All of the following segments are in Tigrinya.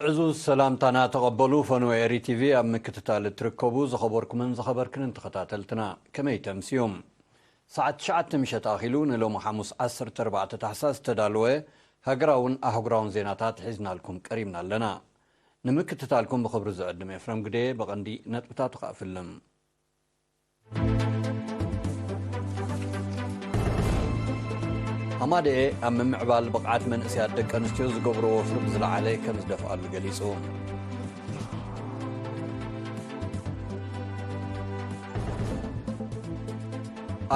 ዕዙዝ ሰላምታና ተቐበሉ። ፈንወ ኤሪ ቲቪ ኣብ ምክትታል እትርከቡ ዝኸበርኩምን ዝኸበርክንን ተኸታተልትና፣ ከመይ ተምስዩም? ሰዓት ትሽዓተ ምሸት ኣኺሉ፣ ንሎሚ ሓሙስ ዓሰርተ ኣርባዕተ ታሕሳስ ዝተዳለወ ሃገራውን ኣህጉራውን ዜናታት ሒዝናልኩም ቀሪብና ኣለና። ንምክትታልኩም ብኽብሪ ዝዕድም ኤፍረም ግደ። ብቐንዲ ነጥብታቱ ከኣ ፍልም። ሃማደኤ ኣብ ምምዕባል ብቕዓት መንእሰያት ደቂ ኣንስትዮ ዝገብሮ ወፍሪ ብዝለዓለ ከም ዝደፍኣሉ ገሊጹ።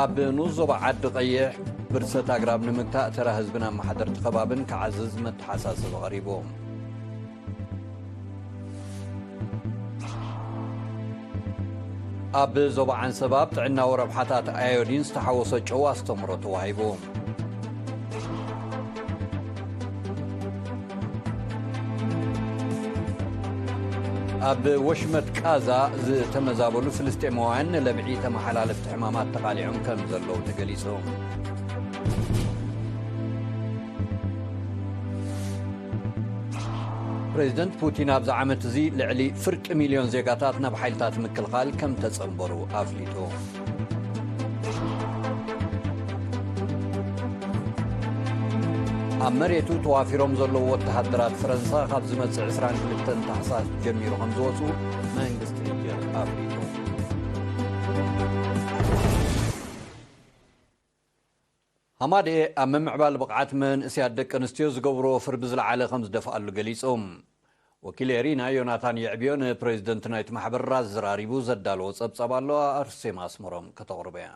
ኣብ ንኡስ ዞባ ዓዲ ቀይሕ ብርሰት ኣግራብ ንምግታእ ተራ ህዝብን ኣመሓደርቲ ከባብን ክዓዝዝ መተሓሳሰቢ ቀሪቡ። ኣብ ዞባ ዓንሰባ ኣብ ጥዕናዊ ረብሓታት ኣዮዲን ዝተሓወሶ ጨው ኣስተምህሮ ተዋሂቡ። ኣብ ወሽመጥ ቃዛ ዝተመዛበሉ ፍልስጤማውያን ንለብዒ ተመሓላለፍቲ ሕማማት ተቓሊዖም ከም ዘለዉ ተገሊጹ። ፕሬዚደንት ፑቲን ኣብዚ ዓመት እዚ ልዕሊ ፍርቂ ሚልዮን ዜጋታት ናብ ሓይልታት ምክልኻል ከም ተጸንበሩ ኣፍሊጡ። ኣብ መሬቱ ተዋፊሮም ዘለዉ ወተሃደራት ፈረንሳ ካብ ዝመጽእ ዕስራን ክልተን ታሕሳስ ጀሚሩ ከም ዝወጹ መንግስቲ ኒጀር ኣፍሊጡ። ሃማደኤ ኣብ ምምዕባል ብቕዓት መንእሰያት ደቂ ኣንስትዮ ዝገብርዎ ወፍሪ ብዝለዓለ ከም ዝደፍኣሉ ገሊጹ። ወኪል ኤሪና ዮናታን የዕብዮ ንፕሬዚደንት ናይቲ ማሕበር ኣዘራሪቡ ዘዳለዎ ጸብጻብ ኣሎ፣ ኣርሴማ ኣስመሮም ከተቕርቦ እያ።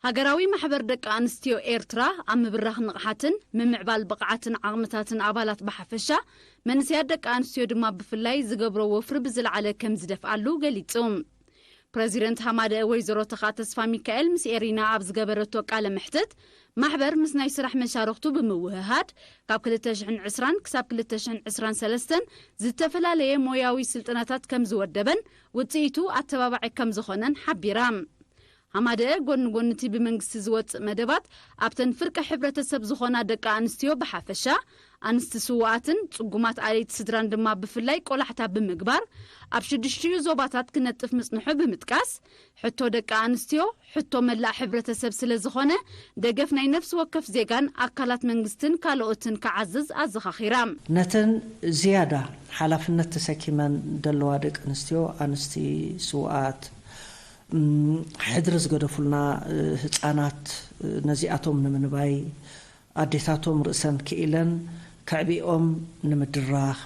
ሃገራዊ ማሕበር ደቂ ኣንስትዮ ኤርትራ ኣብ ምብራኽ ንቕሓትን ምምዕባል ብቕዓትን ዓቕምታትን ኣባላት ብሓፈሻ፣ መንእሰያት ደቂ ኣንስትዮ ድማ ብፍላይ ዝገብሮ ወፍሪ ብዝለዓለ ከም ዝደፍኣሉ ገሊጹ። ፕረዚደንት ሃማደኤ ወይዘሮ ተኻ ተስፋ ሚካኤል ምስ ኤሪና ኣብ ዝገበረቶ ቃለ መሕትት፣ ማሕበር ምስ ናይ ስራሕ መሻርኽቱ ብምውህሃድ ካብ ክልተ ሽሕን ዕስራን ክሳብ ክልተ ሽሕን ዕስራን ሰለስተን ዝተፈላለየ ሞያዊ ስልጠናታት ከም ዝወደበን ውጽኢቱ ኣተባባዒ ከም ዝኾነን ሓቢራ። ሃማደኤ ጎኒ ጎኒ እቲ ብመንግስቲ ዝወጽእ መደባት ኣብተን ፍርቂ ሕብረተሰብ ዝኾና ደቂ ኣንስትዮ ብሓፈሻ፣ ኣንስቲ ስዉኣትን ጽጉማት ኣለይቲ ስድራን ድማ ብፍላይ ቆላሕታ ብምግባር ኣብ ሽዱሽቲኡ ዞባታት ክነጥፍ ምጽንሑ ብምጥቃስ፣ ሕቶ ደቂ ኣንስትዮ ሕቶ መላእ ሕብረተሰብ ስለ ዝኾነ፣ ደገፍ ናይ ነፍሲ ወከፍ ዜጋን ኣካላት መንግስትን ካልኦትን ክዓዝዝ ኣዘኻኺራ። ነተን ዝያዳ ሓላፍነት ተሰኪመን ደለዋ ደቂ ኣንስትዮ፣ ኣንስቲ ስውኣት፣ እም፣ ሕድሪ ዝገደፉልና፣ እ፣ ህጻናት፣ እ፣ ነዚኣቶም ንምንባይ ኣዴታቶም ርእሰን ክኢለን ከዕቢኦም ንምድራኽ፣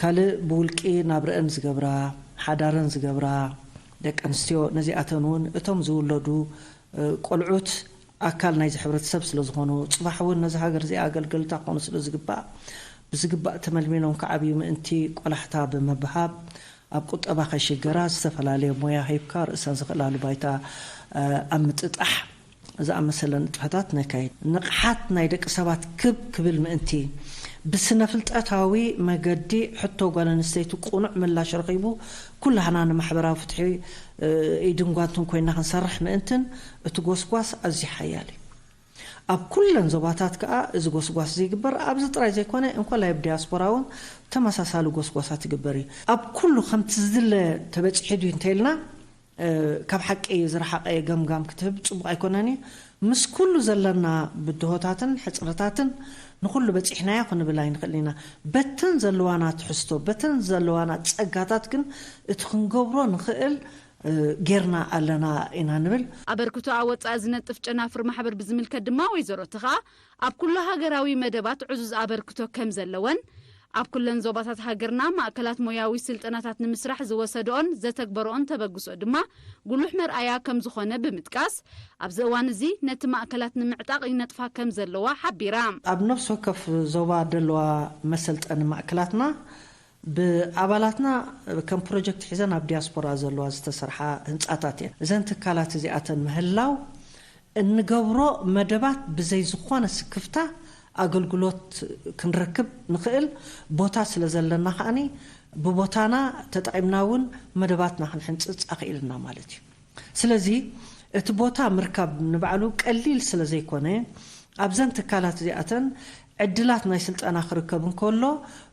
ካልእ ብውልቂ ናብረአን ዝገብራ፣ ሓዳረን ዝገብራ ደቂ ኣንስትዮ ነዚኣተን እውን እቶም ዝውለዱ፣ እ፣ ቆልዑት ኣካል ናይዚ ሕብረተሰብ ስለ ዝኾኑ፣ ጽባሕ እውን ነዚ ሃገር እዚኣ ኣገልገልታ ክኾኑ ስለ ዝግባእ፣ ብዝግባእ ተመልሚሎም ክዓብዩ ምእንቲ ቆላሕታ ብምብሃብ፣ ኣብ ቁጠባ ከይሽገራ ዝተፈላለየ ሞያ ሂብካ ርእሰን ዝኽእላሉ ባይታ፣ እ፣ ኣብ ምጥጣሕ ዝኣመሰለ ንጥፈታት ነካይድ። ንቕሓት ናይ ደቂ ሰባት ክብ ክብል ምእንቲ፣ ብስነ ፍልጠታዊ መገዲ ሕቶ ጓል ኣንስተይቲ ቅኑዕ ምላሽ ረኺቡ፣ ኩላህና ንማሕበራዊ ፍትሒ፣ እ፣ ኢድን ጓንትን ኮይና ክንሰርሕ ምእንትን እቲ ጎስጓስ ኣዝዩ ሓያል እዩ። ኣብ ኩለን ዞባታት ከኣ እዚ ጎስጓስ እዚ ይግበር። ኣብዚ ጥራይ ዘይኮነ፣ እንኮላይ ኣብ ዲያስፖራ እውን ተመሳሳሊ ጎስጓሳት ይግበር እዩ። ኣብ ኩሉ ከምቲ ዝድለ ተበጺሑ ድዩ እንተኢልና፣ እ፣ ካብ ሓቂ ዝረሓቐ ገምጋም ክትህብ ጽቡቕ ኣይኮነን እዩ። ምስ ኩሉ ዘለና ብድሆታትን ሕጽረታትን ንኹሉ በጺሕናዮ ክንብል ኣይንኽእልን ኢና። በተን ዘለዋና ትሕዝቶ፣ በተን ዘለዋና ጸጋታት ግን እቲ ክንገብሮ ንኽእል፣ እ፣ ጌርና ኣለና ኢና ንብል። ኣበርክቶ ኣብ ወጻኢ ዝነጥፍ ጨናፍር ማሕበር ብዝምልከት ድማ ወይዘሮ ተኸኣ ኣብ ኩሉ ሃገራዊ መደባት ዕዙዝ ኣበርክቶ ከም ዘለወን፣ ኣብ ኩለን ዞባታት ሃገርና ማእከላት ሞያዊ ስልጠናታት ንምስራሕ ዝወሰድኦን ዘተግበርኦን ተበግሶ ድማ ጉሉሕ መርኣያ ከም ዝኾነ ብምጥቃስ፣ ኣብዚ እዋን እዚ ነቲ ማእከላት ንምዕጣቕ ይነጥፋ ከም ዘለዋ ሓቢራ። ኣብ ነፍሲ ወከፍ ዞባ ደለዋ መሰልጠኒ ማእከላትና ብኣባላትና ከም ፕሮጀክት ሒዘን ኣብ ዲያስፖራ ዘለዋ ዝተሰርሓ ህንጻታት እየን። እዘን ትካላት እዚኣተን ምህላው እንገብሮ መደባት ብዘይ ዝኾነ ስክፍታ ኣገልግሎት ክንረክብ ንኽእል ቦታ ስለ ዘለና ከኣኒ ብቦታና ተጠቒምና እውን መደባትና ክንሕንጽጽ ኣኽኢልና ማለት እዩ። ስለዚ እቲ ቦታ ምርካብ ንባዕሉ ቀሊል ስለ ዘይኮነ ኣብዘን ትካላት እዚኣተን ዕድላት ናይ ስልጠና ክርከብ እንከሎ፣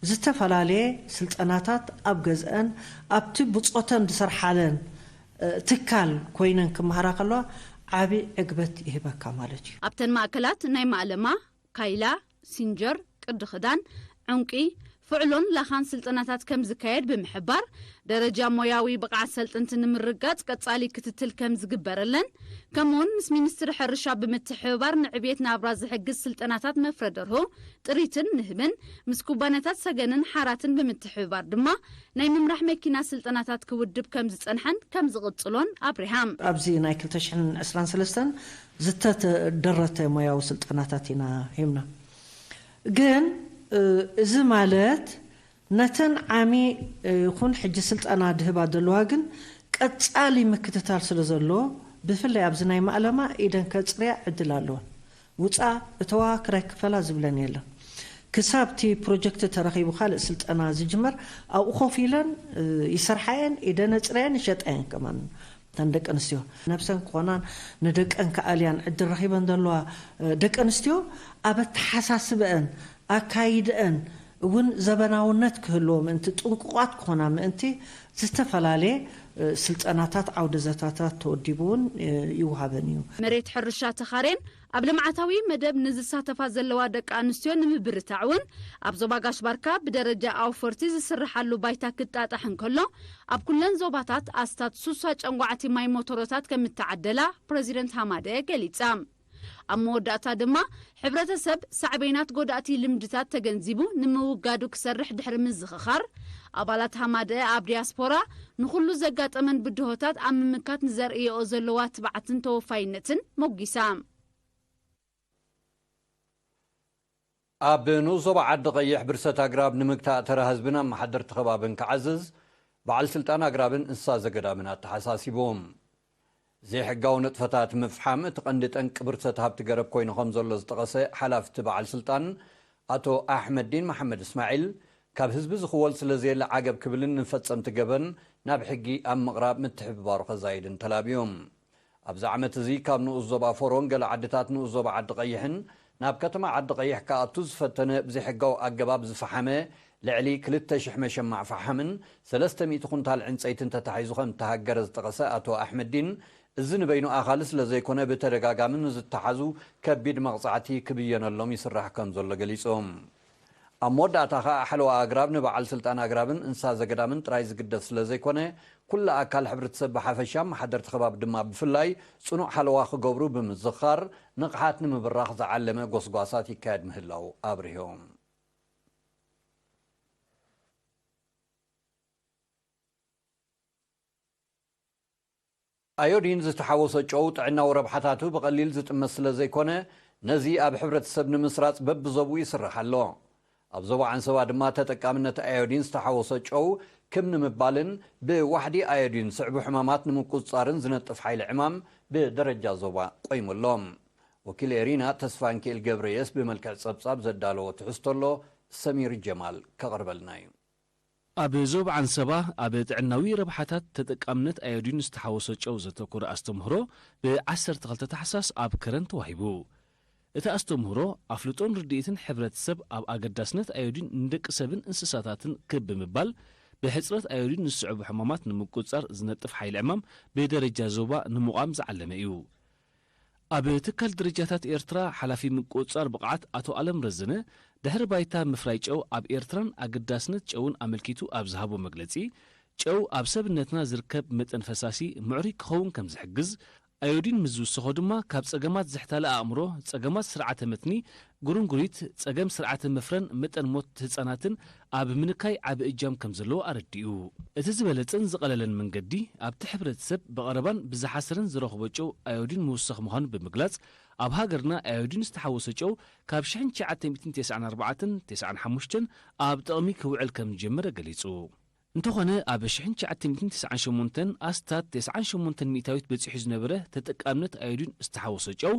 ዝተፈላለየ ስልጠናታት ኣብ ገዝአን ኣብቲ ብጾተን ዝሰርሓለን፣ እ፣ ትካል ኮይነን ክመሃራ ከለዋ ዓቢ ዕግበት ይህበካ ማለት እዩ። ኣብተን ማእከላት ናይ ማእለማ፣ ካይላ፣ ሲንጀር፣ ቅዲ ክዳን፣ ዕንቂ፣ ፍዕሎን ላኻን ስልጠናታት ከም ዝካየድ ብምሕባር፣ ደረጃ ሞያዊ ብቕዓት ሰልጠንቲ ንምርጋጽ ቀጻሊ ክትትል ከም ዝግበረለን፣ ከምኡውን ምስ ሚኒስትሪ ሕርሻ ብምትሕብባር ንዕብየት ናብራ ዝሕግዝ ስልጠናታት መፍረ ደርሆ፣ ጥሪትን ንህብን፣ ምስ ኩባንያታት ሰገንን ሓራትን ብምትሕብባር ድማ ናይ ምምራሕ መኪና ስልጠናታት ክውድብ ከም ዝጸንሐን ከም ዝቕጽሎን ኣብሪሃም። ኣብዚ ናይ ክልተ ሽሕን ዕስራን ሰለስተን ዝተደረተ ሞያዊ ስልጠናታት ኢና ሂብና። ግን፣ እ፣ እዚ ማለት ነተን ዓሚ፣ እ፣ ይኹን ሕጂ ስልጠና ድህባ ዘለዋ ግን ቀጻሊ ምክትታል ስለ ዘሎ፣ ብፍላይ ኣብዚ ናይ ማእለማ ኢደን ከጽርያ ዕድል ኣለወን። ውጻ እተዋ ክራይ ክፈላ ዝብለን የለን። ክሳብ እቲ ፕሮጀክት ተረኺቡ ካልእ ስልጠና ዝጅመር ኣብኡ ኮፍ ኢለን፣ እ፣ ይሰርሓ እየን፣ ኢደን ኣጽርየን ይሸጣ እየን ከማን። እተን ደቂ ኣንስትዮ ነብሰን ክኾናን ንደቀን ክኣልያን ዕድል ረኺበን ዘለዋ፣ እ፣ ደቂ ኣንስትዮ ኣብ ኣተሓሳስበአን ኣካይደአን እውን ዘበናውነት ክህልዎ ምእንቲ፣ ጥንቁቓት ክኾና ምእንቲ ዝተፈላለየ፣ እ፣ ስልጠናታት ዓውደ ዘታታት ተወዲቡ እውን፣ እ፣ ይወሃበን እዩ። መሬት ሕርሻ ተኻሬን ኣብ ልምዓታዊ መደብ ንዝሳተፋ ዘለዋ ደቂ ኣንስትዮ ንምብርታዕ እውን ኣብ ዞባ ጋሽ ባርካ ብደረጃ ኣውፈርቲ ዝስርሓሉ ባይታ ክጣጣሕ እንከሎ፣ ኣብ ኩለን ዞባታት ኣስታት ሱሳ ጨንጓዕቲ ማይ ሞተሮታት ከም እተዓደላ ፕረዚደንት ሃማደ ገሊጻ። ኣብ መወዳእታ ድማ፣ ሕብረተሰብ ሳዕቤናት ጎዳእቲ ልምድታት ተገንዚቡ ንምውጋዱ ክሰርሕ ድሕሪ ምዝኽኻር፣ ኣባላት ሃማደ ኣብ ዲያስፖራ ንኹሉ ዘጋጠመን ብድሆታት ኣብ ምምካት ንዘርእየኦ ዘለዋ ትብዓትን ተወፋይነትን ሞጊሳ። ኣብ ንኡስ ዞባ ዓዲ ቀይሕ ብርሰት ኣግራብ ንምግታእ ተራ ህዝብን ኣመሓደርቲ ከባብን ክዓዝዝ በዓል ስልጣን ኣግራብን እንስሳ ዘገዳምን ኣተሓሳሲቡ። ዘይሕጋዊ ንጥፈታት ምፍሓም እቲ ቀንዲ ጠንቂ ብርሰት ሃብቲ ገረብ ኮይኑ ከም ዘሎ ዝጠቐሰ ሓላፊ እቲ በዓል ስልጣን ኣቶ ኣሕመዲን መሓመድ እስማዒል፣ ካብ ህዝቢ ዝኽወል ስለ ዘየለ ዓገብ ክብልን ንፈጸምቲ ገበን ናብ ሕጊ ኣብ ምቕራብ ምትሕብባሩ ከዛይድን ተላብዩ። ኣብዚ ዓመት እዚ ካብ ንኡስ ዞባ ፎሮን ገለ ዓድታት ንኡስ ዞባ ዓዲ ቀይሕን ናብ ከተማ ዓዲ ቀይሕ ክኣቱ ዝፈተነ ብዘይሕጋዊ ኣገባብ ዝፈሓመ ልዕሊ ክልተ ሽሕ መሸማዕ ፈሓምን ሰለስተ ሚእቲ ኩንታል ዕንጸይትን ተታሒዙ ከም እተሃገረ ዝጠቐሰ ኣቶ ኣሕመዲን፣ እዚ ንበይኑ ኣኻሊ ስለ ዘይኮነ ብተደጋጋሚ ንዝተሓዙ ከቢድ መቕጻዕቲ ክብየነሎም ይስራሕ ከም ዘሎ ገሊጹ። ኣብ መወዳእታ ከኣ ሓለዋ ኣግራብ ንበዓል ስልጣን ኣግራብን እንስሳ ዘገዳምን ጥራይ ዝግደፍ ስለ ዘይኮነ፣ ኩሉ ኣካል ሕብረተሰብ ብሓፈሻ፣ ኣመሓደርቲ ከባቢ ድማ ብፍላይ ጽኑዕ ሓለዋ ክገብሩ ብምዝኻር፣ ንቕሓት ንምብራኽ ዝዓለመ ጎስጓሳት ይካየድ ምህላው ኣብሪሆም። ኣዮዲን ዝተሓወሶ ጨው ጥዕናዊ ረብሓታቱ ብቐሊል ዝጥመት ስለ ዘይኮነ፣ ነዚ ኣብ ሕብረተሰብ ንምስራጽ በብዞብኡ ይስራሕ ኣሎ። ኣብ ዞባ ዓንሰባ ድማ ተጠቃምነት ኣዮዲን ዝተሓወሶ ጨው ክም ንምባልን ብዋሕዲ ኣዮዲን ስዕቡ ሕማማት ንምቁጽጻርን ዝነጥፍ ሓይሊ ዕማም ብደረጃ ዞባ ቆይሙ ኣሎ። ወኪል ኤሪና ተስፋንኪኤል ገብረየስ ብመልክዕ ጸብጻብ ዘዳለዎ ትሕዝቶ ኣሎ፣ ሰሚር ጀማል ከቕርበልና እዩ። ኣብ ዞባ ዓንሰባ ኣብ ጥዕናዊ ረብሓታት ተጠቃምነት ኣዮዲን ዝተሓወሶ ጨው ዘተኮረ ኣስተምህሮ ብ ዓሰርተ ክልተ ታሕሳስ ኣብ ከረን ተዋሂቡ። እቲ ኣስተምህሮ ኣፍልጦን ርድኢትን ሕብረተሰብ ኣብ ኣገዳስነት ኣዮዲን ንደቂ ሰብን እንስሳታትን ክብ ብምባል፣ ብሕጽረት ኣዮዲን ዝስዕቡ ሕማማት ንምቁጽጻር ዝነጥፍ ሓይሊ ዕማም ብደረጃ ዞባ ንምቋም ዝዓለመ እዩ። ኣብ ትካል ደረጃታት ኤርትራ ሓላፊ ምቁጽጻር ብቕዓት ኣቶ ኣለም ረዘነ፣ ድሕሪ ባይታ ምፍራይ ጨው ኣብ ኤርትራን ኣገዳስነት ጨውን ኣመልኪቱ ኣብ ዝሃቦ መግለጺ፣ ጨው ኣብ ሰብነትና ዝርከብ መጠን ፈሳሲ ምዕሩይ ክኸውን ከም ዝሕግዝ፣ ኣዮዲን ምስ ዝውሰኾ ድማ ካብ ጸገማት ዝሕታለ ኣእምሮ፣ ጸገማት ስርዓተ መትኒ፣ ጉርንጉሪት፣ ጸገም ስርዓተ መፍረን መጠን ሞት ህጻናትን ኣብ ምንካይ ዓቢ እጃም ከም ዘለዎ ኣረዲኡ። እቲ ዝበለጸን ዝቐለለን መንገዲ ኣብቲ ሕብረተሰብ ብቐረባን ብዝሓሰረን ዝረኽቦ ጨው ኣዮዲን ምውሳኽ ምዃኑ ብምግላጽ፣ ኣብ ሃገርና ኣዮዲን ዝተሓወሶ ጨው ካብ ሽሕን ትሽዓተ ሚእትን ተስዓን ኣርባዕተን ተስዓን ሓሙሽተን ኣብ ጥቕሚ ክውዕል ከም ዝጀመረ ገሊጹ። እንተኾነ፣ ኣብ ሽሕን ትሽዓተ ሚእትን ተስዓን ሸሞንተን ኣስታት ተስዓን ሸሞንተን ሚእታዊት በጺሑ ዝነበረ ተጠቃምነት ኣዮዲን ዝተሓወሶ ጨው፣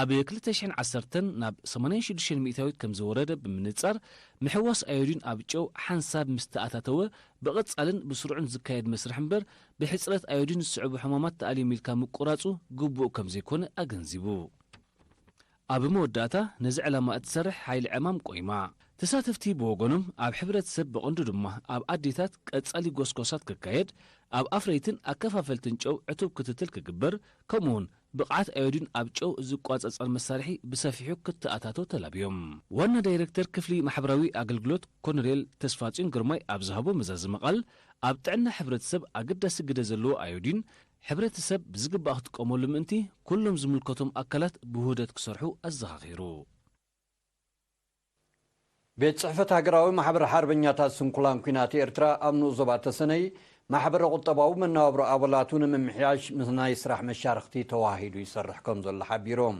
ኣብ ክልተ ሽሕን ዓሰርተን ናብ ሰማንያን ሽዱሽተን ሚእታዊት ከም ዝወረደ ብምንጻር፣ ምሕዋስ ኣዮዲን ኣብ ጨው ሓንሳብ ምስ ተኣታተወ፣ ብቐጻልን ብስሩዕን ዝካየድ መስርሕ እምበር፣ ብሕጽረት ኣዮዲን ዝስዕቡ ሕማማት ተኣልዮም ኢልካ ምቁራጹ ግቡእ ከም ዘይኮነ ኣገንዚቡ። ኣብ መወዳእታ ነዚ ዕላማ እትሰርሕ ሓይሊ ዕማም ቆይማ። ተሳተፍቲ ብወገኖም ኣብ ሕብረተሰብ ብቐንዱ ድማ ኣብ ኣዴታት ቀጻሊ ጎስጎሳት ክካየድ፣ ኣብ ኣፍረይትን ኣከፋፈልትን ጨው ዕቱብ ክትትል ክግበር፣ ከምኡውን ብቕዓት ኣዮዲን ኣብ ጨው ዝቋጸጸር መሳርሒ ብሰፊሑ ክተኣታቶ ተላብዮም። ዋና ዳይረክተር ክፍሊ ማሕበራዊ ኣገልግሎት ኮነሬል ተስፋጽዮን ግርማይ ኣብ ዝሃቦ መዛዘሚ ቃል፣ ኣብ ጥዕና ሕብረተሰብ ኣገዳሲ ግደ ዘለዎ ኣዮዲን ሕብረተሰብ ብዝግባእ ክጥቀመሉ ምእንቲ ኩሎም ዝምልከቶም ኣካላት ብውህደት ክሰርሑ ኣዘኻኺሩ። ቤት ጽሕፈት ሃገራዊ ማሕበር ሓርበኛታት ስንኩላን ኲናት ኤርትራ ኣብ ንኡስ ዞባ ተሰነይ ማሕበረ ቁጠባዊ መነባብሮ ኣባላቱ ንምምሕያሽ ምስ ናይ ስራሕ መሻርኽቲ ተዋሂዱ ይሰርሕ ከም ዘሎ ሓቢሮም።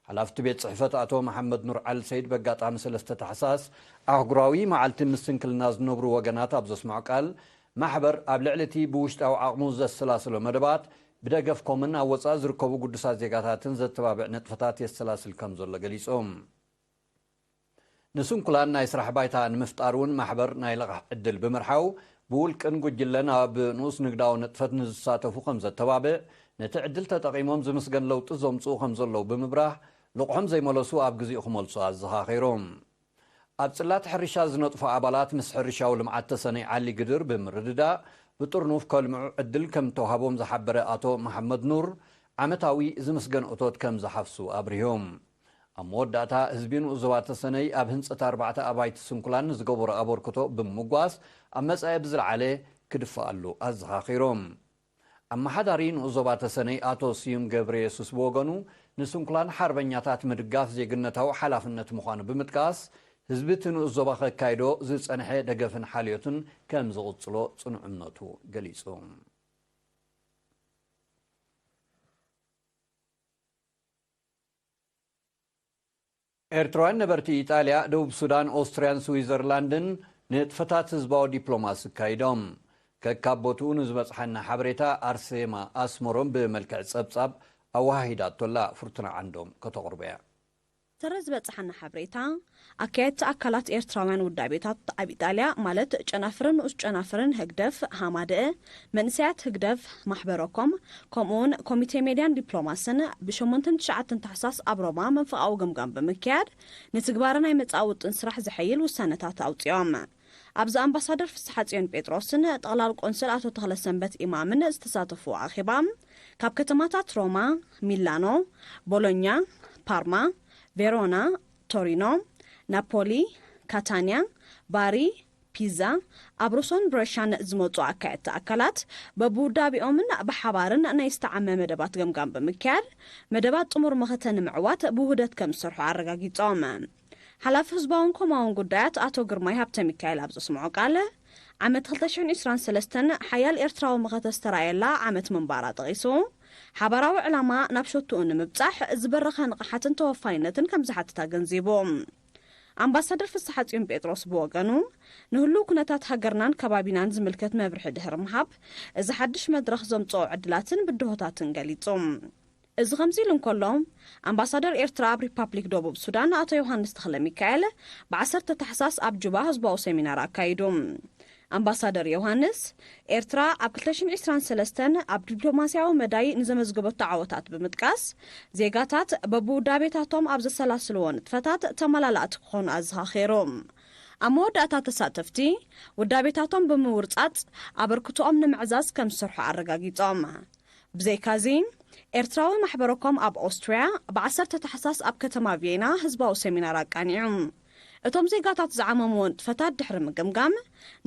ሓላፍቲ ቤት ጽሕፈት ኣቶ መሓመድ ኑር ዓሊ ሰይድ በጋጣሚ ሰለስተ ታሕሳስ ኣህጉራዊ መዓልቲ ምስንክልና ዝነብሩ ወገናት ኣብ ዘስምዖ ቃል፣ ማሕበር ኣብ ልዕሊ እቲ ብውሽጣዊ ዓቕሙ ዘሰላስሎ መደባት ብደገፍኮምን ኣብ ወጻኢ ዝርከቡ ግዱሳት ዜጋታትን ዘተባብዕ ንጥፈታት የሰላስል ከም ዘሎ ገሊጾም። ንስንኩላን ናይ ስራሕ ባይታ ንምፍጣር እውን ማሕበር ናይ ልቓሕ ዕድል ብምርሓው፣ ብውልቅን ጉጅለን ኣብ ንኡስ ንግዳዊ ንጥፈት ንዝሳተፉ ከም ዘተባብዕ፣ ነቲ ዕድል ተጠቒሞም ዝምስገን ለውጢ ዘምጽኡ ከም ዘለዉ ብምብራህ፣ ልቕሖም ዘይመለሱ ኣብ ግዜኡ ክመልሱ ኣዘኻኺሮም። ኣብ ጽላት ሕርሻ ዝነጥፉ ኣባላት ምስ ሕርሻዊ ልምዓት ተሰነይ ዓሊ ግድር ብምርድዳእ፣ ብጥርኑፍ ከልምዑ ዕድል ከም እተዋህቦም ዝሓበረ ኣቶ መሓመድ ኑር፣ ዓመታዊ ዝምስገን እቶት ከም ዝሓፍሱ ኣብሪሆም። ኣብ መወዳእታ፣ ህዝቢ ንኡስ ዞባ ተሰነይ ኣብ ህንጸት ኣርባዕተ ኣባይቲ ስንኩላን ንዝገበሮ ኣበርክቶ ብምምጓስ፣ ኣብ መጻኢ ብዝለዓለ ክድፍኣሉ ኣዘኻኺሮም። ኣመሓዳሪ ንኡስ ዞባ ተሰነይ ኣቶ ስዩም ገብረ የሱስ ብወገኑ፣ ንስንኩላን ሓርበኛታት ምድጋፍ ዜግነታዊ ሓላፍነት ምዃኑ ብምጥቃስ፣ ህዝቢ እቲ ንኡስ ዞባ ከካይዶ ዝጸንሐ ደገፍን ሓልዮትን ከም ዝቕጽሎ ጽኑዕ እምነቱ ገሊጹ። ኤርትራውያን ነበርቲ ኢጣልያ፣ ደቡብ ሱዳን፣ ኦስትርያን ስዊዘርላንድን ንጥፈታት ህዝባዊ ዲፕሎማሲ ኣካይዶም። ከካብ ቦትኡ ንዝበጽሓና ሓበሬታ፣ ኣርሴማ ኣስመሮም ብመልክዕ ጸብጻብ ኣወሃሂዳቶላ። ፍርቱና ዓንዶም ከተቕርቦ እያ። ስረ ዝበጽሓና ሓበሬታ፣ ኣካየድቲ ኣካላት ኤርትራውያን ውዳቤታት ኣብ ኢጣልያ፣ ማለት ጨናፍርን ንኡስ ጨናፍርን ህግደፍ፣ ሃማደአ፣ መንእሰያት ህግደፍ፣ ማሕበረኮም፣ ከምኡውን ኮሚቴ ሜድያን ዲፕሎማስን፣ ብሸሞንተን ትሽዓተን ታሕሳስ ኣብ ሮማ መንፈቓዊ ገምጋም ብምክያድ፣ ንትግባረ ናይ መጻኢ ውጥን ስራሕ ዘሐይል ውሳነታት ኣውጺኦም። ኣብዚ ኣምባሳደር ፍስሓጽዮን ጴጥሮስን ጠቕላል ቆንስል ኣቶ ተኽለሰንበት ኢማምን ዝተሳተፉ ኣኼባ፣ ካብ ከተማታት ሮማ፣ ሚላኖ፣ ቦሎኛ፣ ፓርማ፣ ቬሮና፣ ቶሪኖ፣ ናፖሊ፣ ካታንያ፣ ባሪ፣ ፒዛ፣ ኣብ ሩሶን ብረሻን ዝመጹ ኣካየድቲ ኣካላት በብውዳቤኦምን ብሓባርን ናይ ዝተዓመ መደባት ገምጋም ብምክያድ፣ መደባት ጥሙር መኸተ ንምዕዋት ብውህደት ከም ዝሰርሑ ኣረጋጊጾም። ሓላፊ ህዝባውን ኮማውን ጉዳያት ኣቶ ግርማይ ሃብተ ሚካኤል ኣብ ዘስምዖ ቃል፣ ዓመት ክልተ ሽሕን ዕስራን ሰለስተን ሓያል ኤርትራዊ መኸተ ዝተራእየላ ዓመት ምንባራ ጠቒሱ፣ ሓባራዊ ዕላማ ናብ ሸቶኡ ንምብጻሕ ዝበረኸ ንቕሓትን ተወፋይነትን ከም ዝሓትት ኣገንዚቡ። ኣምባሳደር ፍስሓጽዮን ጴጥሮስ ብወገኑ፣ ንህሉው ኩነታት ሃገርናን ከባቢናን ዝምልከት መብርሒ ድሕሪ ምሃብ፣ እዚ ሓድሽ መድረኽ ዘምጽኦ ዕድላትን ብድሆታትን ገሊጹ። እዚ ከምዚ ኢሉ እንከሎ፣ ኣምባሳደር ኤርትራ ኣብ ሪፓብሊክ ደቡብ ሱዳን ኣቶ ዮሃንስ ተኽለ ሚካኤል ብ ዓሰርተ ታሕሳስ ኣብ ጁባ ህዝባዊ ሰሚናር ኣካይዱ። ኣምባሳደር ዮሃንስ፣ ኤርትራ ኣብ ክልተ ሽሕን ዕስራን ሰለስተን ኣብ ዲፕሎማስያዊ መዳይ ንዘመዝገበቶ ዓወታት ብምጥቃስ፣ ዜጋታት በብውዳቤታቶም ኣብ ዘሰላስልዎ ንጥፈታት ተመላላእቲ ክኾኑ ኣዘኻኺሩ። ኣብ መወዳእታ፣ ተሳተፍቲ ውዳቤታቶም ብምውርጻጽ ኣበርክቶኦም ንምዕዛዝ ከም ዝሰርሑ ኣረጋጊጾም። ብዘይካዚ፣ ኤርትራዊ ማሕበረኮም ኣብ ኦስትርያ ብ ዓሰርተ ታሕሳስ ኣብ ከተማ ቪየና ህዝባዊ ሰሚናር ኣቃኒዑ። እቶም ዜጋታት ዝዓመምዎ ንጥፈታት ድሕሪ ምግምጋም፣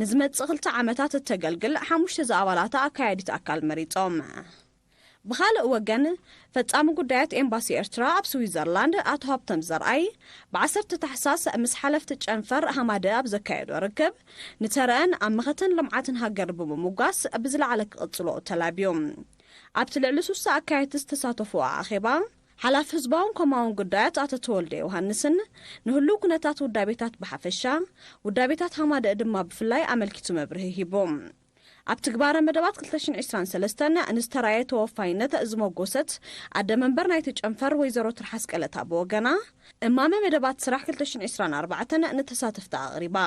ንዝመጽእ ክልተ ዓመታት እተገልግል ሓሙሽተ ዝኣባላታ ኣካያዲት ኣካል መሪጾም። ብኻልእ ወገን፣ ፈጻሚ ጉዳያት ኤምባሲ ኤርትራ ኣብ ስዊዘርላንድ ኣቶ ሃብቶም ዘርኣይ፣ ብ ዓሰርተ ታሕሳስ ምስ ሓለፍቲ ጨንፈር ሃማደአ ኣብ ዘካየዶ ርክብ፣ ንተረአን ኣብ መኸተን ልምዓትን ሃገር ብምምጓስ ብዝለዓለ ክቕጽሎ ተላብዩ። ኣብቲ ልዕሊ ሱሳ ኣካየድቲ ዝተሳተፍዎ ኣኼባ፣ ሓላፊ ህዝባውን ኮማውን ጉዳያት ኣቶ ተወልደ ዮሃንስን ንህሉው ኩነታት ውዳቤታት ብሓፈሻ፣ ውዳቤታት ሃማደአ ድማ ብፍላይ ኣመልኪቱ መብርሂ ሂቡ። ኣብ ትግባረ መደባት ክልተ ሽሕን ዕስራን ሰለስተን ንዝተራእየ ተወፋይነት ዝመጎሰት ኣደ መንበር ናይቲ ጨንፈር ወይዘሮ ትርሓስ ቀለታ ብወገና፣ እማመ መደባት ስራሕ ክልተ ሽሕን ዕስራን ኣርባዕተን ንተሳተፍቲ ኣቕሪባ።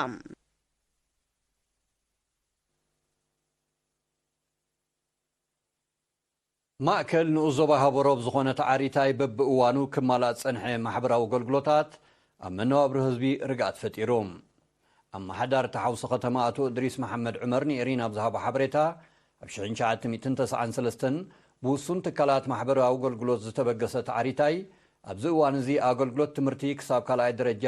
ማእከል ንኡስ ዞባ ሃቦሮብ ዝኾነት ዓሪታይ በብእዋኑ ክማላእ ዝጸንሐ ማሕበራዊ ኣገልግሎታት ኣብ መነባብሮ ህዝቢ ርግኣት ፈጢሩ። ኣመሓዳሪ እቲ ሓውሲ ከተማ ኣቶ እድሪስ መሓመድ ዑመር ንኤሪና ኣብ ዝሃቦ ሓበሬታ፣ ኣብ ሽሕን ትሽዓተ ሚእትን ተስዓን ሰለስተን ብውሱን ትካላት ማሕበራዊ ኣገልግሎት ዝተበገሰት ዓሪታይ፣ ኣብዚ እዋን እዚ ኣገልግሎት ትምህርቲ ክሳብ ካልኣይ ደረጃ፣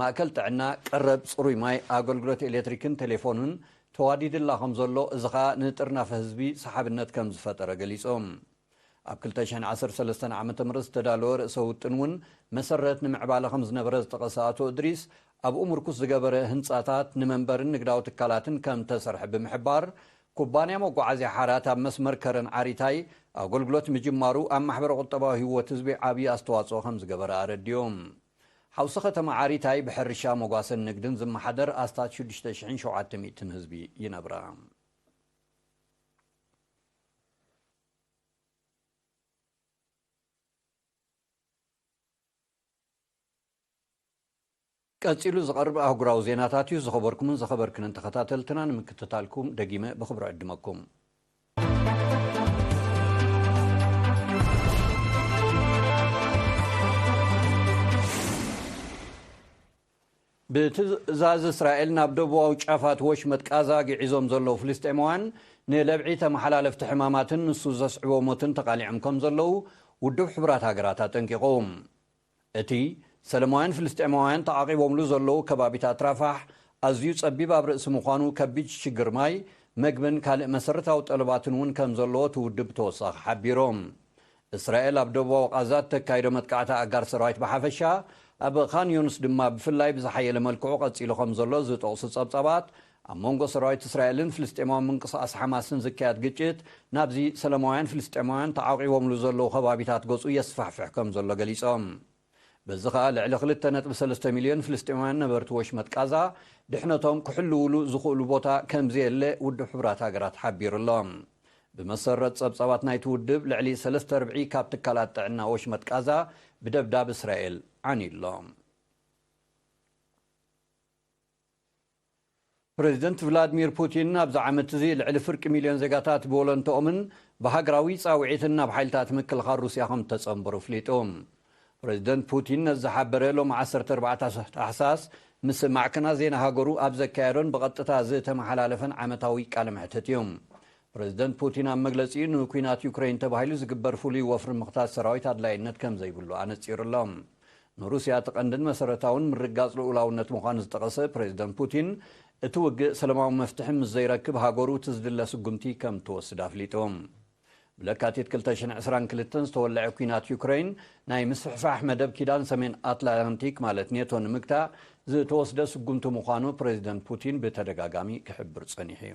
ማእከል ጥዕና፣ ቀረብ ጽሩይ ማይ፣ ኣገልግሎት ኤሌክትሪክን ቴሌፎንን ተዋዲድላ ከም ዘሎ፣ እዚ ኸኣ ንጥርናፈ ህዝቢ ሰሓብነት ከም ዝፈጠረ ገሊጾም። ኣብ ክልተ ሽሕን ዓሰርተ ሰለስተን ዓመተ ምህረት ዝተዳለወ ርእሰ ውጥን እውን መሰረት ንምዕባለ ከም ዝነበረ ዝጠቐሰ ኣቶ እድሪስ፣ ኣብኡ ምርኩስ ዝገበረ ህንጻታት ንመንበርን ንግዳዊ ትካላትን ከም ተሰርሐ ብምሕባር፣ ኩባንያ መጓዓዝያ ሓራት ኣብ መስመር ከረን ዓሪታይ ኣገልግሎት ምጅማሩ ኣብ ማሕበረ ቁጠባዊ ህይወት ህዝቢ ዓብዪ ኣስተዋጽኦ ከም ዝገበረ ኣረዲኦም። ሓውሲ ከተማ ዓሪታይ ብሕርሻ፣ መጓሰን ንግድን ዝመሓደር ኣስታት ሽዱሽተ ሽሕን ሸውዓተ ሚእትን ህዝቢ ይነብራ። ቀጺሉ ዝቐርብ ኣህጉራዊ ዜናታት እዩ። ዝኸበርኩምን ዝኸበርክንን ተኸታተልትና፣ ንምክትታልኩም ደጊመ ብኽብሪ ዕድመኩም። ብትእዛዝ እስራኤል ናብ ደቡባዊ ጫፋት ወሽመጥ ቃዛ ግዒዞም ዘለዉ ፍልስጤማውያን፣ ንለብዒ ተመሓላለፍቲ ሕማማትን ንሱ ዘስዕቦ ሞትን ተቓሊዖም ከም ዘለዉ ውድብ ሕቡራት ሃገራት ኣጠንቂቑ። እቲ ሰለማውያን ፍልስጤማውያን ተዓቒቦምሉ ዘለዉ ከባቢታት ራፋሕ ኣዝዩ ጸቢብ ኣብ ርእሲ ምዃኑ፣ ከቢድ ሽግር ማይ፣ መግብን ካልእ መሰረታዊ ጠለባትን እውን ከም ዘለዎ እቲ ውድብ ብተወሳኺ ሓቢሩ። እስራኤል ኣብ ደቡባዊ ቃዛ እተካይዶ መጥቃዕቲ ኣጋር ሰራዊት ብሓፈሻ፣ ኣብ ኻን ዩንስ ድማ ብፍላይ ብዝሓየለ መልክዑ ቀጺሉ ከም ዘሎ ዝጠቕሱ ጸብጻባት፣ ኣብ መንጎ ሰራዊት እስራኤልን ፍልስጤማዊ ምንቅስቓስ ሓማስን ዝካየድ ግጭት ናብዚ ሰለማውያን ፍልስጤማውያን ተዓቂቦምሉ ዘለዉ ከባቢታት ገጹ የስፋሕፍሕ ከም ዘሎ ገሊጾም። በዚ ኸኣ ልዕሊ ክልተ ነጥቢ ሰለስተ ሚልዮን ፍልስጤማውያን ነበርቲ ወሽመጥ ቃዛ ድሕነቶም ክሕልውሉ ዝኽእሉ ቦታ ከም ዘየለ ውድብ ሕቡራት ሃገራት ሓቢሩ ኣሎ። ብመሰረት ጸብጻባት ናይቲ ውድብ፣ ልዕሊ ሰለስተ ርብዒ ካብ ትካላት ጥዕና ወሽመጥ ቃዛ ብደብዳብ እስራኤል ዓንዩ ኣሎ። ፕሬዚደንት ቭላድሚር ፑቲን ኣብዚ ዓመት እዚ ልዕሊ ፍርቂ ሚልዮን ዜጋታት ብወለንትኦምን ብሃገራዊ ጻውዒትን ናብ ሓይልታት ምክልኻል ሩስያ ከም እተጸንበሩ ኣፍሊጡ። ፕሬዚደንት ፑቲን ነዚ ዝሓበረ ሎሚ ዓሰርተ ኣርባዕተ ታሕሳስ ምስ ማዕከናት ዜና ሃገሩ ኣብ ዘካየዶን ብቐጥታ ዝተመሓላለፈን ዓመታዊ ቃለ መሕትት እዩ። ፕሬዚደንት ፑቲን ኣብ መግለጺኡ፣ ንኲናት ዩክሬን ተባሂሉ ዝግበር ፍሉይ ወፍሪ ምኽታት ሰራዊት ኣድላይነት ከም ዘይብሉ ኣነጺሩ ኣሎ። ንሩስያ እቲ ቀንድን መሰረታውን ምርግጋጽ ልኡላውነት ምዃኑ ዝጠቐሰ ፕሬዚደንት ፑቲን፣ እቲ ውግእ ሰላማዊ መፍትሒ ምስ ዘይረክብ፣ ሃገሩ እቲ ዝድለ ስጉምቲ ከም ትወስድ ኣፍሊጡ። ብለካቲት ክልተ ሽሕን ዕስራን ክልተን ዝተወልዐ ኲናት ዩክሬን፣ ናይ ምስፍሕፋሕ መደብ ኪዳን ሰሜን ኣትላንቲክ ማለት ኔቶ ንምግታእ ዝተወስደ ስጉምቲ ምዃኑ ፕሬዚደንት ፑቲን ብተደጋጋሚ ክሕብር ጸኒሑ እዩ።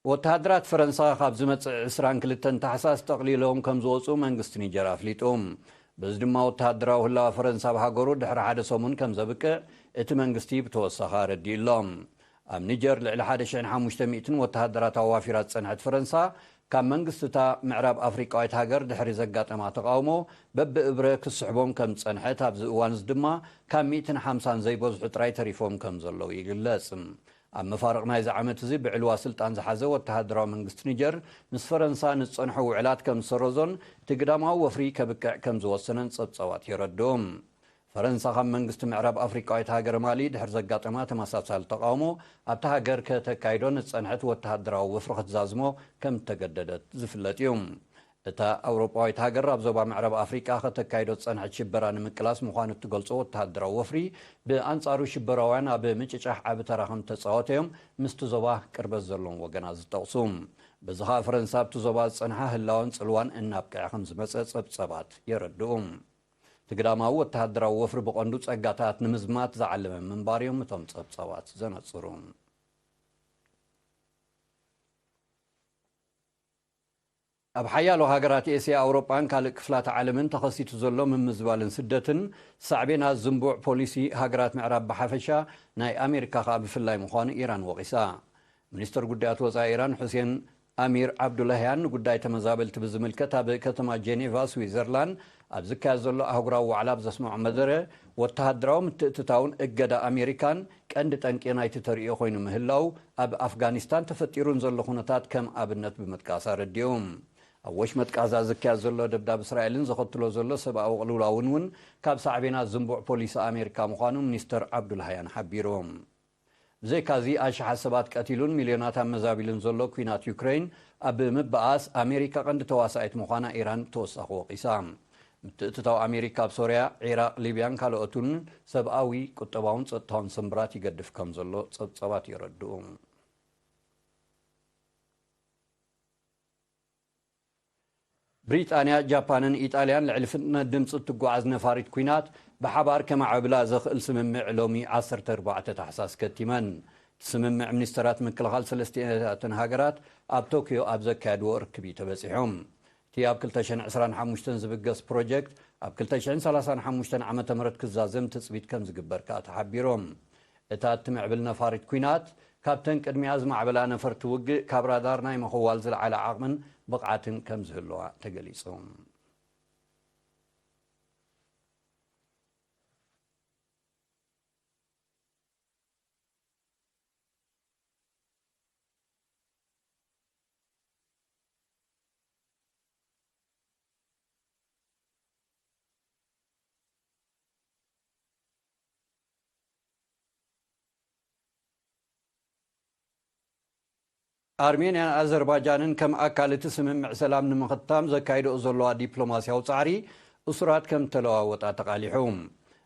ወተሃደራት ፈረንሳ ካብ ዝመጽእ ዕስራን ክልተን ታሕሳስ ጠቕሊሎም ከም ዝወጹ መንግስቲ ኒጀር ኣፍሊጡ። በዚ ድማ ወተሃደራዊ ህላወ ፈረንሳ ኣብ ሃገሩ ድሕሪ ሓደ ሰሙን ከም ዘብቅዕ እቲ መንግስቲ ብተወሳኺ ኣረዲኡ ኣሎ። ኣብ ኒጀር ልዕሊ ሓደ ሽሕን ሓሙሽተ ሚእትን ወተሃደራት ኣዋፊራ ዝጸንሐት ፈረንሳ፣ ካብ መንግስቲ እታ ምዕራብ ኣፍሪቃዊት ሃገር ድሕሪ ዘጋጠማ ተቓውሞ በብእብረ ክስሕቦም ከም ዝጸንሐት፣ ኣብዚ እዋን እዚ ድማ ካብ ሚእትን ሓምሳን ዘይበዝሑ ጥራይ ተሪፎም ከም ዘለዉ ይግለጽ። ኣብ መፋርቕ ናይዚ ዓመት እዚ ብዕልዋ ስልጣን ዝሓዘ ወተሃደራዊ መንግስቲ ኒጀር ምስ ፈረንሳ ንዝጸንሖ ውዕላት ከም ዝሰረዞን እቲ ግዳማዊ ወፍሪ ከብቅዕ ከም ዝወሰነን ጸብጻባት የረድኡ። ፈረንሳ ካብ መንግስቲ ምዕራብ ኣፍሪቃዊት ሃገር ማሊ ድሕሪ ዘጋጠማ ተመሳሳሊ ተቓውሞ ኣብታ ሃገር ከተካይዶ ንዝጸንሐት ወተሃደራዊ ወፍሪ ክትዛዝሞ ከም እተገደደት ዝፍለጥ እዩ። እታ ኣውሮጳዊት ሃገር ኣብ ዞባ ምዕራብ ኣፍሪቃ ከተካይዶ ዝጸንሐት ሽበራ ንምቅላስ ምዃኑ እትገልጾ ወተሃደራዊ ወፍሪ፣ ብኣንጻሩ ሽበራውያን ኣብ ምጭጫሕ ዓቢ ተራ ከም እተጻወተ እዮም ምስቲ ዞባ ቅርበት ዘለዎም ወገናት ዝጠቕሱ። በዚ ኸኣ ፈረንሳ ኣብቲ ዞባ ዝጸንሓ ህላወን ጽልዋን እናብቅዐ ከም ዝመጸ ጸብጻባት የረድኡ። እቲ ግዳማዊ ወተሃደራዊ ወፍሪ ብቐንዱ ጸጋታት ንምዝማት ዝዓለመ ምንባር እዮም እቶም ጸብጻባት ዘነጽሩ። ኣብ ሓያሎ ሃገራት ኤስያ፣ ኣውሮጳን ካልእ ክፍላት ዓለምን ተኸሲቱ ዘሎ ምምዝባልን ስደትን፣ ሳዕቤናት ዝንቡዕ ፖሊሲ ሃገራት ምዕራብ ብሓፈሻ፣ ናይ ኣሜሪካ ከኣ ብፍላይ ምዃኑ ኢራን ወቒሳ። ሚኒስተር ጉዳያት ወጻኢ ኢራን ሑሴን ኣሚር ዓብዱላህያን ንጉዳይ ተመዛበልቲ ብዝምልከት ኣብ ከተማ ጄኔቫ ስዊዘርላንድ ኣብ ዝካየድ ዘሎ ኣህጉራዊ ዋዕላ ኣብ ዘስምዖ መደረ፣ ወተሃደራዊ ምትእትታውን እገዳ ኣሜሪካን ቀንዲ ጠንቂ ናይቲ ተርእዮ ኮይኑ ምህላው፣ ኣብ ኣፍጋኒስታን ተፈጢሩን ዘሎ ኩነታት ከም ኣብነት ብምጥቃስ ኣረዲኡ። ኣብ ወሽመጥ ቃዛ ዝካየድ ዘሎ ደብዳብ እስራኤልን ዘኸትሎ ዘሎ ሰብኣዊ ቅልውላውን እውን ካብ ሳዕቤናት ዝንቡዕ ፖሊሲ ኣሜሪካ ምዃኑ ሚኒስተር ዓብዱልሃያን ሓቢሩ። ብዘይካዚ፣ ኣሽሓት ሰባት ቀቲሉን ሚልዮናት ኣመዛቢሉን ዘሎ ኲናት ዩክረይን ኣብ ምብኣስ፣ ኣሜሪካ ቀንዲ ተዋሳኢት ምዃና ኢራን ተወሳኺ ወቒሳ። ምትእትታው ኣሜሪካ ኣብ ሶርያ፣ ዒራቕ፣ ሊብያን ካልኦትን ሰብኣዊ፣ ቁጠባውን ጸጥታውን ስምብራት ይገድፍ ከም ዘሎ ጸብጻባት የረድኡ። ብሪጣንያ፣ ጃፓንን ኢጣልያን ልዕሊ ፍጥነት ድምጺ እትጓዓዝ ነፋሪት ኲናት ብሓባር ከማዕብላ ዘኽእል ስምምዕ ሎሚ ዓሰርተ ኣርባዕተ ታሕሳስ ከቲመን። እቲ ስምምዕ ሚኒስተራት ምክልኻል ሰለስቲኣተን ሃገራት ኣብ ቶክዮ ኣብ ዘካየድዎ ርክብ እዩ ተበጺሑ። እቲ ኣብ ክልተ ሽሕን ዕስራን ሓሙሽተን ዝብገስ ፕሮጀክት ኣብ ክልተ ሽሕን ሰላሳን ሓሙሽተን ዓመተ ምህረት ክዛዘም ትጽቢት ከም ዝግበር ከኣ ተሓቢሩ። እታ እትምዕብል ነፋሪት ኲናት፣ ካብተን ቅድሚኣ ዝማዕበላ ነፈርቲ ውግእ፣ ካብ ራዳር ናይ ምኽዋል ዝለዓለ ዓቕምን ብቕዓትን ከም ዝህልዋ ተገሊጹ። ኣርሜንያን ኣዘርባጃንን ከም ኣካል እቲ ስምምዕ ሰላም ንምኽታም ዘካይድኦ ዘለዋ ዲፕሎማስያዊ ጻዕሪ፣ እሱራት ከም ተለዋወጣ ተቓሊሑ።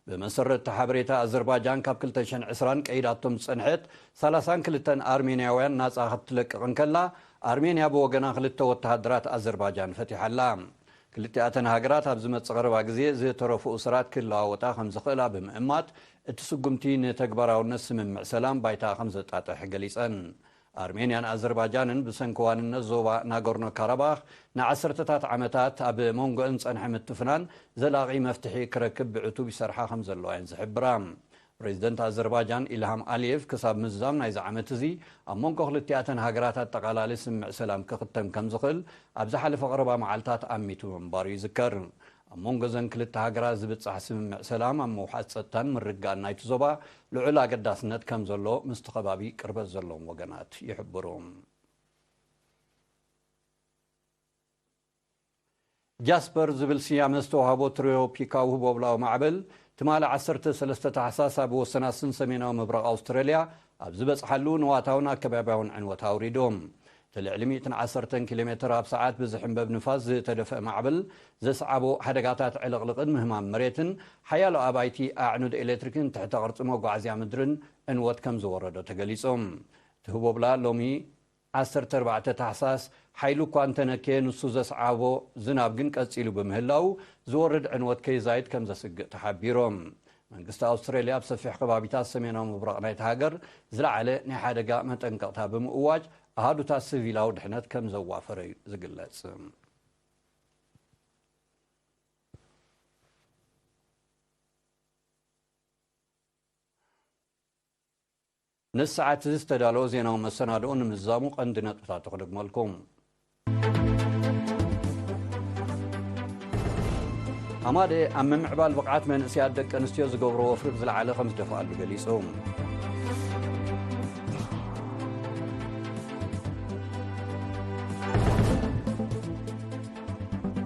ብመሰረት እቲ ሓበሬታ፣ ኣዘርባጃን ካብ ክልተ ሽሕን ዕስራን ቀይዳቶም ዝጸንሐት ሰላሳን ክልተን ኣርሜንያውያን ናጻ ክትለቅቕ እንከላ፣ ኣርሜንያ ብወገና ክልተ ወተሃደራት ኣዘርባጃን ፈቲሓ ኣላ። ክልቲኣተን ሃገራት ኣብ ዝመጽእ ቀረባ ግዜ ዝተረፉ እሱራት ክለዋወጣ ከም ዝኽእላ ብምእማት፣ እቲ ስጉምቲ ንተግባራውነት ስምምዕ ሰላም ባይታ ከም ዘጣጥሕ ገሊጸን። ኣርሜንያን ኣዘርባጃንን ብሰንኪ ዋንነት ዞባ ናጎርኖ ካራባኽ ንዓሰርተታት ዓመታት ኣብ መንጎአን ዝጸንሐ ምትፍናን ዘላቒ መፍትሒ ክረክብ ብዕቱብ ይሰርሓ ከም ዘለዋ እየን ዝሕብራ። ፕሬዚደንት ኣዘርባጃን ኢልሃም ኣሊየቭ ክሳብ ምዝዛም ናይዚ ዓመት እዚ ኣብ መንጎ ክልቲኣተን ሃገራት ኣጠቓላሊ ስምምዕ ሰላም ክኽተም ከም ዝኽእል ኣብ ዝሓለፈ ቀረባ መዓልታት ኣሚቱ ምንባሩ ይዝከር። ኣብ መንጎ እዘን ክልተ ሃገራት ዝብጻሕ ስምምዕ ሰላም ኣብ ምውሓስ ጸጥታን ምርግጋእን ናይቲ ዞባ ልዑል ኣገዳስነት ከም ዘሎ ምስቲ ከባቢ ቅርበት ዘለዎም ወገናት ይሕብሩ። ጃስፐር ዝብል ስያመ ዝተዋህቦ ትሮፒካዊ ህቦብላዊ ማዕበል፣ ትማሊ ዓሰርተ ሰለስተ ታሕሳስ ኣብ ወሰናስን ሰሜናዊ ምብራቕ ኣውስትራልያ ኣብ ዝበጽሓሉ፣ ንዋታውን ኣከባብያውን ዕንወት ኣውሪዱ። እቲ ልዕሊ ሚእትን ዓሰርተን ኪሎ ሜትር ኣብ ሰዓት ብዝሕንበብ ንፋስ ዝተደፍአ ማዕበል ዘስዓቦ ሓደጋታት ዕልቕልቕን ምህማም መሬትን፣ ሓያሎ ኣባይቲ፣ ኣዕኑድ ኤሌክትሪክን ትሕተ ቅርጺ መጓዓዝያ ምድርን ዕንወት ከም ዝወረዶ ተገሊጹ። እቲ ህቦብላ ሎሚ ዓሰርተ ኣርባዕተ ታሕሳስ ሓይሉ እኳ እንተነከየ፣ ንሱ ዘስዓቦ ዝናብ ግን ቀጺሉ ብምህላው፣ ዝወርድ ዕንወት ከይዛይድ ከም ዘስግእ ተሓቢሩ። መንግስቲ ኣውስትራልያ ኣብ ሰፊሕ ከባቢታት ሰሜናዊ ምብራቕ ናይቲ ሃገር ዝለዓለ ናይ ሓደጋ መጠንቀቕታ ብምእዋጅ፣ ኣሃዱታት ሲቪላዊ ድሕነት ከም ዘዋፈረ እዩ ዝግለጽ። ነዚ ሰዓት እዚ ዝተዳለወ ዜናዊ መሰናድኦ ንምዝዛሙ ቀንዲ ነጥብታቱ ክደግመልኩም። ሃማደ ኣብ ምምዕባል ብቕዓት መንእሰያት ደቂ ኣንስትዮ ዝገብሮ ወፍሪ ብዝለዓለ ከም ዝደፍኣሉ ገሊጹ።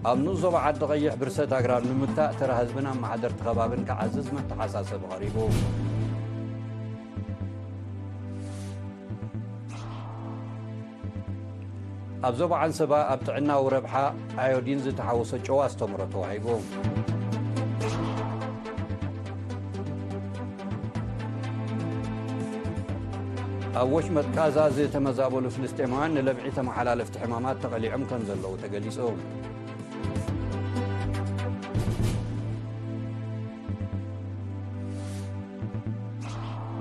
ኣብ ንኡስ ዞባ ዓዲ ቀይሕ ብርሰት ኣግራብ ንምግታእ፣ ተራ ህዝብን ኣመሓደርቲ ከባብን ክዓዝዝ መተሓሳሰቢ ቀሪቡ። ኣብ ዞባ ዓንሰባ ኣብ ጥዕናዊ ረብሓ ኣዮዲን ዝተሓወሶ ጨዋ ኣስተምህሮ ተዋሂቡ። ኣብ ወሽመጥ ቃዛ ዝተመዛበሉ ፍልስጤማውያን ንለብዒ ተመሓላለፍቲ ሕማማት ተቐሊዖም ከም ዘለዉ ተገሊጹ።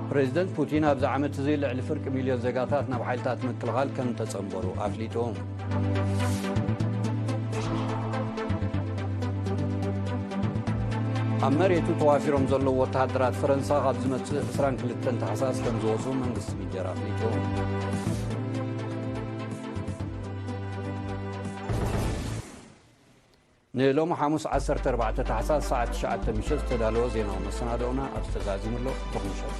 ፕሬዚደንት ፑቲን ኣብዚ ዓመት እዚ ልዕሊ ፍርቂ ሚልዮን ዜጋታት ናብ ሓይልታት ምክልኻል ከም ተጸንበሩ ኣፍሊጡ። ኣብ መሬቱ ተዋፊሮም ዘለዉ ወተሃደራት ፈረንሳ ካብ ዝመጽእ ዕስራን ክልተን ታሕሳስ ከም ዝወጹ መንግስቲ ኒጀር ኣፍሊጡ። ንሎሚ ሓሙስ ዓሰርተ ኣርባዕተ ታሕሳስ ሰዓት ትሽዓተ ምሸት ዝተዳለወ ዜናዊ መሰናድኦና ኣብዚ ተዛዚሙ ኣሎ። ብሩኽ ምሸት።